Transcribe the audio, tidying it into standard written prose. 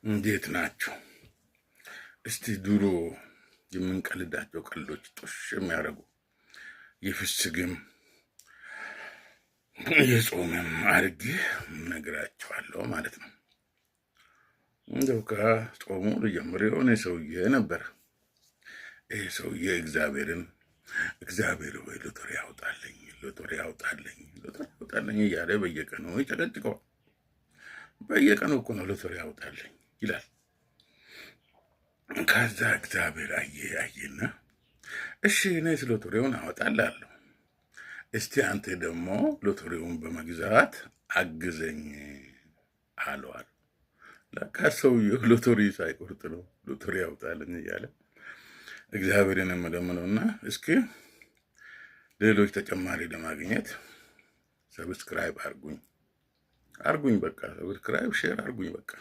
እንዴት ናቸው? እስቲ ድሮ የምንቀልዳቸው ቀልዶች ጦሽ የሚያደርጉ የፍስግም የጾምም አድርጌ ነግራቸዋለሁ ማለት ነው። እንደው ከጾሙ ልጀምር። የሆነ ሰውዬ ነበር። ይህ ሰውዬ እግዚአብሔርን "እግዚአብሔር ወይ ሎተሪ ያውጣልኝ፣ ሎተሪ ያውጣልኝ፣ ሎተሪ ያውጣልኝ" እያለ በየቀኑ ይጨቀጭቀዋል። በየቀኑ እኮ ነው፣ "ሎተሪ ያውጣልኝ" ይላል። ከዛ እግዚአብሔር አየ አየና "እሺ፣ እኔስ ሎተሪውን አወጣልሃለሁ፣ እስቲ አንተ ደግሞ ሎተሪውን በመግዛት አግዘኝ" አለዋል። ለካ ሰውየው ሎተሪ ሳይቆርጥ ነው "ሎተሪ ያውጣልኝ" እያለ እግዚአብሔርን የምለምነውና እስኪ ሌሎች ተጨማሪ ለማግኘት subscribe አርጉኝ አርጉኝ፣ በቃ subscribe share አርጉኝ በቃ።